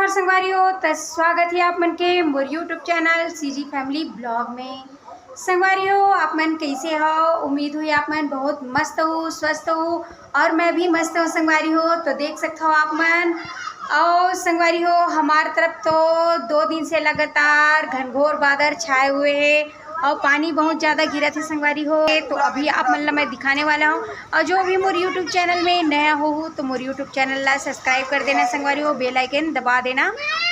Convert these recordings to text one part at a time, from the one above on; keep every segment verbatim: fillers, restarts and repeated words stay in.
नमस्कार संगवारी हो, त स्वागत हे आप मन के मोर YouTube channel CG Family Vlog में। संगवारी हो, आप मन कैसे हो? उम्मीद हुई आप मन बहुत मस्त हो, स्वस्थ हो, और मैं भी मस्त हूँ संगवारी हो। तो देख सकते हो आप मन, और संगवारी हो, हमार तरफ तो दो दिन से लगातार घनघोर बादल छाए हुए हैं और पानी बहुत ज़्यादा गिरत हे संगवारी हो। तो अभी आप मन ला मैं दिखाने वाला हूँ, और जो भी मोर YouTube चैनल में नया हो, हो तो मोर YouTube चैनल ला सब्सक्राइब कर देना संगवारी हो, बेल आइकन दबा देना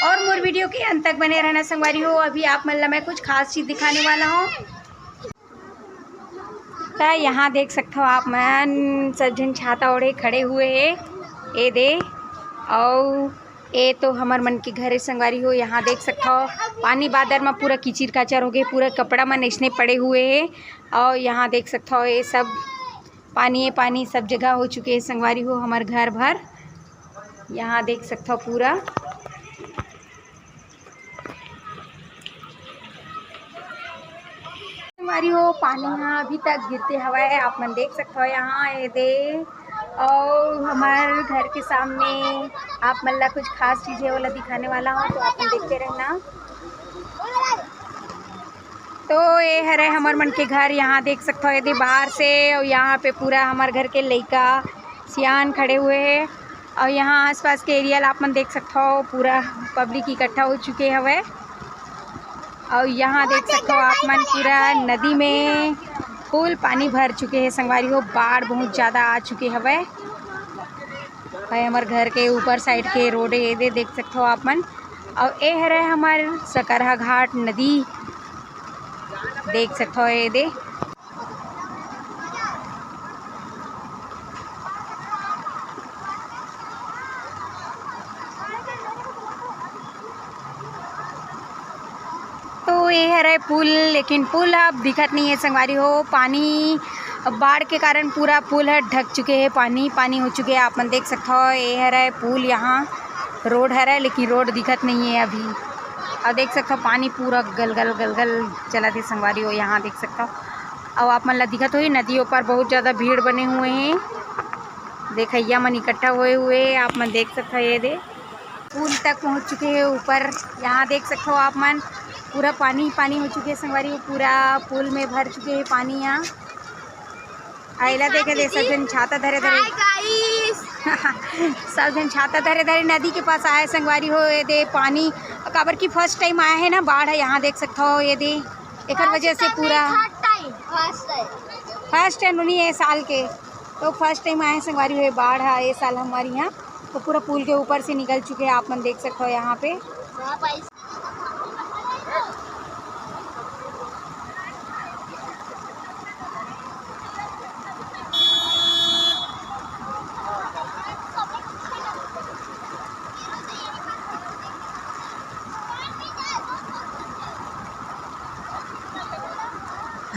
और मोर वीडियो के अंत तक बने रहना संगवारी हो। अभी आप मन ला मैं कुछ खास चीज़ दिखाने वाला हूँ। त यहाँ देख सकथव आप मन, सब झन छाता ओढ़े खड़े हुए हे। ए दे, अउ ए तो हमर मन के घर हे संगवारी हो। यहाँ देख सकथव पानी बादर म पूरा किचिर काचर हो गे, पूरा कपड़ा मन अइसने पड़े हुए हे। अउ यहाँ देख सकथव ये सब पानी हे, पानी सब जगह हो चुके हे संगवारी हो, हमर घर भर। यहाँ देख सकथव पूरा संगवारी हो, पानी ह अभी तक गिरते हवय, आप मन देख सकथव यहाँ ये दे। और हमारे घर के सामने आप मन ला कुछ खास चीजें वाला दिखाने वाला हूँ, तो आप मन देखते रहना। तो ये हरे हमर मन के घर, यहाँ देख सकथव ये दे बाहर से, और यहाँ पे पूरा हमर घर के लइका सियान खड़े हुए हे। और यहाँ आसपास के एरिया ला आप मन देख सकथव, पूरा पब्लिक इकट्ठा हो चुके हवय। और यहाँ देख सकथव आप मन, पूरा नदी में फुल पानी भर चुके हे संगवारी हो, बाढ़ बहुत ज़्यादा आ चुके हवय। ये हमर घर के ऊपर साइड के रोड हे, ये दे देख सकथव आप मन। और ये हरे हमर सकरहा घाट नदी, देख सकथव ये दे। तो ये हरे पुल, लेकिन पुल अब दिखत नहीं है संगवारी हो, पानी, बाढ़ के कारण पूरा पुल ह ढक चुके हे, पानी पानी हो चुके हे। आप मन देख सकथव ये हरे पुल, यहाँ रोड हरे, लेकिन रोड दिखत नहीं है अभी। और देख सकथव पानी पूरा गलगल गलगल चलत हे संगवारी हो, यहाँ देख सकथव। अउ आप मन ला दिखत होही, नदी ओ पार बहुत ज़्यादा भीड़ बने हुए हे, देखइया मन इकट्ठा हुए हुए हे। आप मन देख सकथव ये दे पुल तक पहुँच चुके हे ऊपर। यहाँ देख सकथव आप मन, पूरा पानी पानी हो चुके हे संगवारी हो, पूरा पुल में भर चुके हे पानी। यहाँ आइला देखे दे, सब झन छाता धरे धरे, सब झन छाता धरे धरे नदी के पास आए संगवारी हो। ये दे पानी, काबर की फर्स्ट टाइम आया है ना बाढ़, यहाँ देख सकथव ये दे, एकर वजह से पूरा फर्स्ट टाइम, फर्स्ट टाइम नोनी ये साल के, तो फर्स्ट टाइम आए संगवारी हो, बाढ़ है ये साल हमारे यहाँ। तो पूरा पुल के ऊपर से निकल चुके हैं, आप मन देख सकथव यहाँ पे।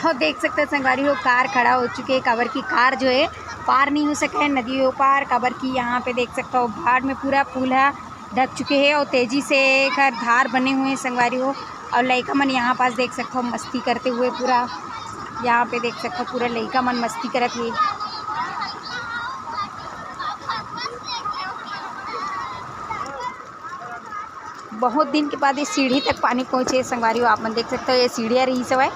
और देख सकते हैं संगवारी हो, कार खड़ा हो चुके हैं, काबर की कार जो है पार नहीं हो सके है नदी ओ पार, काबर की यहाँ पे देख सकते हो बाढ़ में पूरा पुल है ढक चुके हैं और तेजी से एकर धार बने हुए हैं संगवारी हो। और लइका मन यहाँ पास देख सकते हो मस्ती करते हुए पूरा, यहाँ पे देख सकते हो पूरा लइका मन मस्ती करत हुए। बहुत दिन के बाद ये सीढ़ी तक पानी पहुँचे संगवारी हो, आप मन देख सकते हो ये सीढ़िया रही सवय,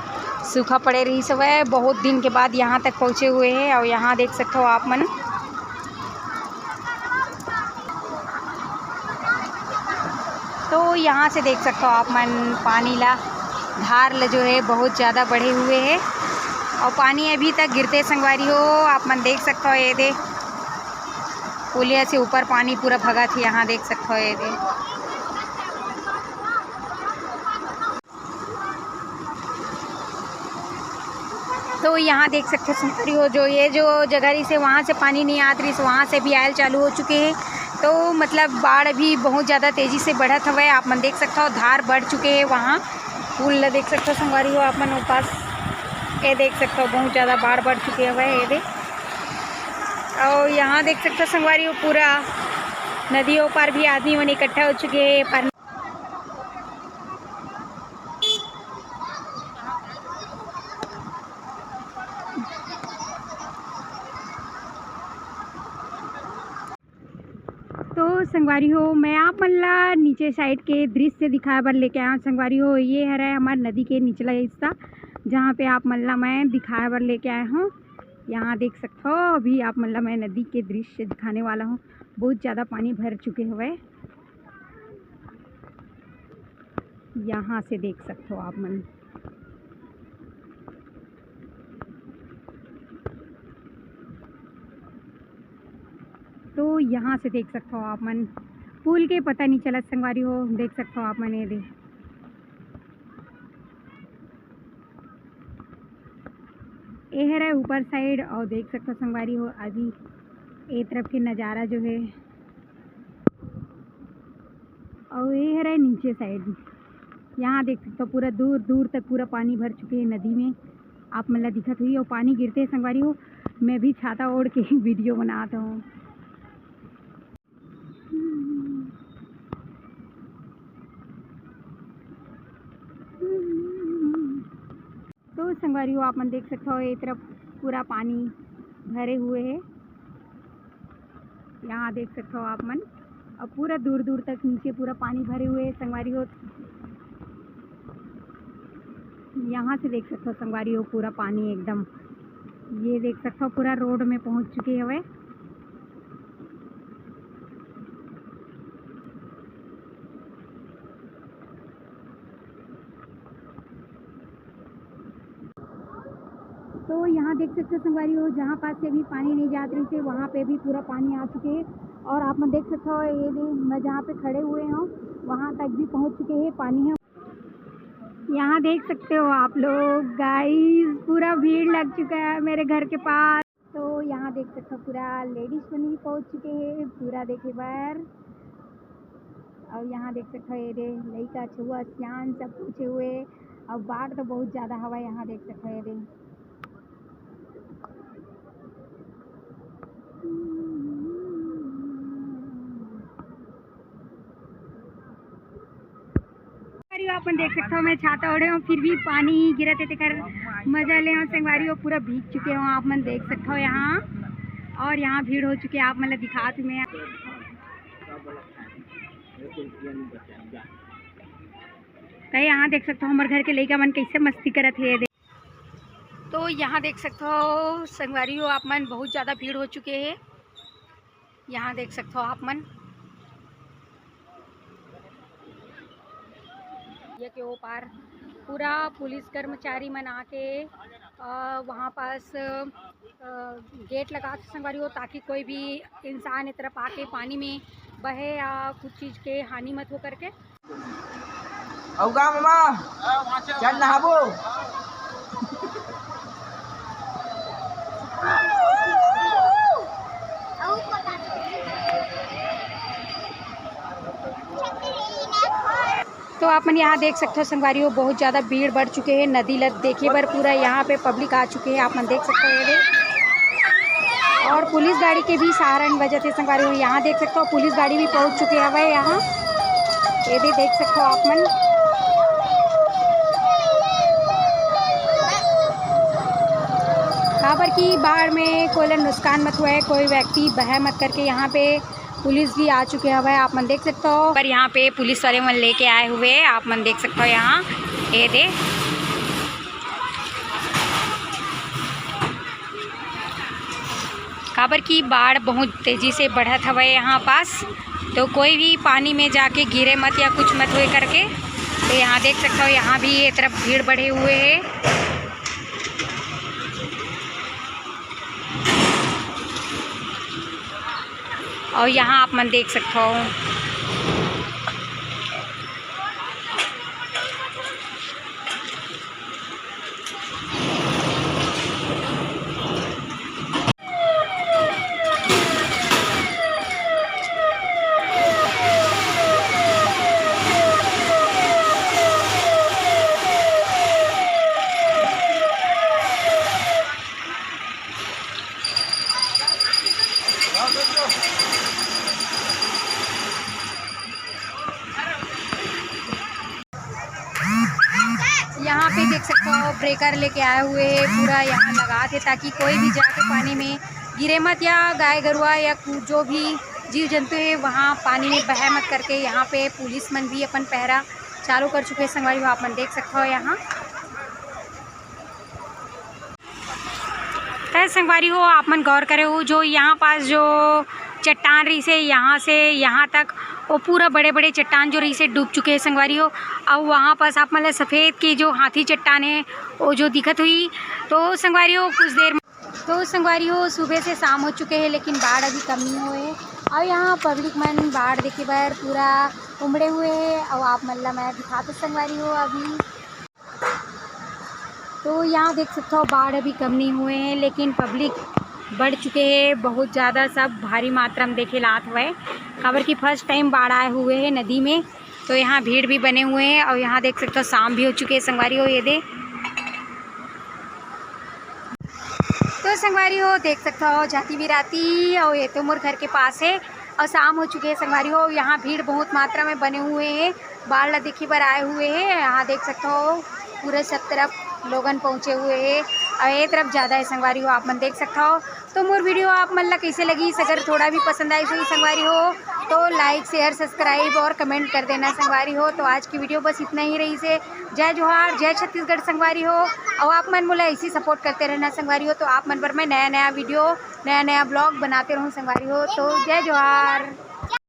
सूखा पड़े रही सवय, बहुत दिन के बाद यहाँ तक पहुँचे हुए हैं। और यहाँ देख सकते हो आप मन, तो यहाँ से देख सकते हो आप मन पानी ला, धार ला जो है बहुत ज़्यादा बढ़े हुए है और पानी अभी तक गिरते संगवारी हो। आप मन देख सकते हो ये दे पुलिया से ऊपर पानी पूरा भगत है, यहाँ देख सकते हो ये दे। तो यहाँ देख सकते हो संगवारी हो, जो ये जो जगह रही से वहाँ से पानी नहीं आत रही, वहाँ से भी आयल चालू हो चुके हैं। तो मतलब बाढ़ भी बहुत ज़्यादा तेज़ी से बढ़त हवय। आप मन देख सकते हो धार बढ़ चुके हैं, वहाँ पुल ला देख सकते हो संगवारी हो आप मन ओ पास, ये देख सकते हो बहुत ज़्यादा बाढ़ बढ़ चुके हवय ये दे। और यहाँ देख सकते हो संगवारी हो पूरा नदी ओ पार भी आदमी मन इकट्ठा हो चुके हैं। तो संगवारी अरे हो, मैं आप मन ला नीचे side के दृश्य दिखाए बर लेके आया हूँ संगवारी हो। ये हरे हमार नदी के निचला हिस्सा, जहाँ पे आप मन ला मैं दिखाए बर लेके आया हूँ। यहाँ देख सकते हो, अभी आप मन ला मैं नदी के दृश्य दिखाने वाला हूँ। बहुत ज़्यादा पानी भर चुके हवय। यहाँ से देख सकते हो आप मन। तो यहाँ से देख सकते हो आप मन, पुल के पता नहीं चलत संगवारी हो। देख सकते हो आप मन, ये दे, ये हरे ऊपर side, और देख सकते हो संगवारी हो, अभी ये तरफ के नज़ारा जो है, और ये हरे नीचे side। यहाँ देख सकते हो, पूरा दूर दूर तक पूरा पानी भर चुके हैं नदी में। आप मन ला दिखत हुई, और पानी गिरते हैं संगवारी हो, मैं भी छाता ओढ़ के video बनात हूँ। तो संगवारी हो, आप मन देख सकते हो, ये तरफ पूरा पानी भरे हुए है। यहाँ देख सकते हो आप मन, और पूरा दूर दूर तक नीचे पूरा पानी भरे हुए है संगवारी हो। यहाँ से देख सकते हो संगवारी हो, पूरा पानी एकदम, ये देख सकते हो, पूरा road में पहुँच चुके हवे। तो यहाँ देख सकते हो संगवारी हो, जहाँ पास से भी पानी नहीं जात रही थे, वहाँ पे भी पूरा पानी आ चुके हैं। और आप मन देख सकते हो, ये दे, मैं जहाँ पे खड़े हुए हूँ, वहाँ तक भी पहुँच चुके हैं पानी है। यहाँ देख सकते हो आप लोग, guys, पूरा भीड़ लग चुका है मेरे घर के पास। तो यहाँ देख सकते हो, पूरा ladies मन भी पहुँच चुके हैं पूरा देखे बर। और यहाँ देख सकते हो, ये दे, लइका छुआ सियान सब पहुँचे हुए। अब बाढ़ तो बहुत ज़्यादा हवा, यहाँ देख सकते हो, ये दे। संगवारी हो, आप मन देख सकते हो, मैं छाता ओढ़े हूँ, फिर भी पानी गिरत है, तेकर मजा ले हूँ संगवारी हो, पूरा भीग चुके हूँ, आप मन देख सकते हो यहाँ। और यहाँ भीड़ हो चुकी है, आप मन ला दिखात हूँ मैं। तो यहाँ देख सकते हो, हमारे घर के लइका मन कैसे मस्ती करत है। तो यहाँ देख सकते हो संगवारी हो, आप मन, बहुत ज़्यादा भीड़ हो चुके हैं। यहाँ देख सकते हो आप मन, ये के ओ पार पूरा पुलिस कर्मचारी मन आके, अ, वहाँ पास, अ, गेट लगा के संगवारी हो, ताकि कोई भी इंसान ए तरफ आके पानी में बहे या कुछ चीज़ के हानि मत हो करके। अउ गा ममा, चल नहाबो। तो आप मन यहाँ देख सकते हो संगवारी हो, बहुत ज़्यादा भीड़ बढ़ चुके हैं। नदी ल देखे बर पूरा यहाँ पे पब्लिक आ चुके हैं, आप मन देख सकते हो ये दे। और पुलिस गाड़ी के भी सहारा नहीं बजत है संगवारी हो। यहाँ देख सकते हो, पुलिस गाड़ी भी पहुँच चुके हवे यहाँ, ये भी देख सकते हो आप मन। काबर की बाढ़ में कोई ला नुकसान मत हुआ है, कोई व्यक्ति बहे मत करके यहाँ पे पुलिस भी आ चुके हवे, आप मन देख सकते हो। पर यहाँ पे पुलिस वाले मन लेके आए हुए हैं, आप मन देख सकते हो यहाँ, ये दे। काबर की बाढ़ बहुत तेजी से बढ़त हवे यहाँ पास, तो कोई भी पानी में जाके गिरे मत या कुछ मत होए करके। तो यहाँ देख सकते हो, यहाँ भी ये तरफ भीड़ बढ़े हुए है। और यहाँ आप मन देख सकते हो। यहाँ पे देख सकते हो, ब्रेकर लेके आए हुए हैं, पूरा यहाँ लगा थे ताकि कोई भी जाके पानी में गिरे मत, या गाय गरुआ या कु-, जो भी जीव जंतु हे वहाँ पानी में बहे मत करके यहाँ पे पुलिस मन भी अपन पहरा चालू कर चुके हे संगवारी हो, आप मन देख सकत हो यहाँ। त संगवारी हो, आप मन गौर करे हो, जो यहाँ पास जो चट्टान रहिसे, यहाँ से यहाँ तक वो पूरा बड़े-बड़े चट्टान जो रहिसे डूब चुके हे संगवारी हो। अउ वहाँ पास आप मन ल सफेद के जो हाथी चट्टान हे, वो जो दिखत हुई। तो संगवारी हो, कुछ देर तो संगवारी हो, सुबह से शाम हो चुके हे, लेकिन बाढ़ अभी कम नहीं हुए हे। अउ यहाँ पब्लिक मन बाढ़ देखे बर पूरा उमड़े हुए हे। अउ आप मन ला मैं दिखात हूँ संगवारी हो अभी। तो यहाँ देख सकत हो, बाढ़ अभी कम नहीं हुए हे, लेकिन पब्लिक बढ़ चुके हे बहुत ज़्यादा। सब भारी मात्रा में देखे ला आत हवय, काबर कि फर्स्ट टाइम बाढ़ आए हुए हे नदी में। तो यहाँ भीड़ भी बने हुए हे अउ यहाँ देख सकत हो, शाम भी हो चुके हे संगवारी हो। ये दे तो संगवारी हो, देख सकत हो, जाती बिराती अउ ये तो मोर घर के पास हे अउ शाम हो चुके हे संगवारी हो। यहाँ भीड़ बहुत मात्रा में बने हुए हे, बाढ़ ला देखे बर आए हुए हे। यहाँ देख सकत हो, पूरे सब तरफ लोगन पहुँचे हुए हे अउ ये तरफ ज़्यादा हे संगवारी हो, आप मन देख सकत हो। तो मोर वीडियो आप मन ला कैसे लगी, अगर थोड़ा भी पसंद आइस होही संगवारी हो, तो like, share, subscribe और comment कर देना संगवारी हो। तो आज की वीडियो बस इतना ही रहिसे। जय जोहार, जय छत्तीसगढ़ संगवारी हो। अउ आप मन मोला ऐसे ही सपोर्ट करते रहना संगवारी हो, तो आप मन बर मैं नया नया वीडियो, नया नया ब्लॉग बनाते रहूँ संगवारी हो। तो जय जोहार।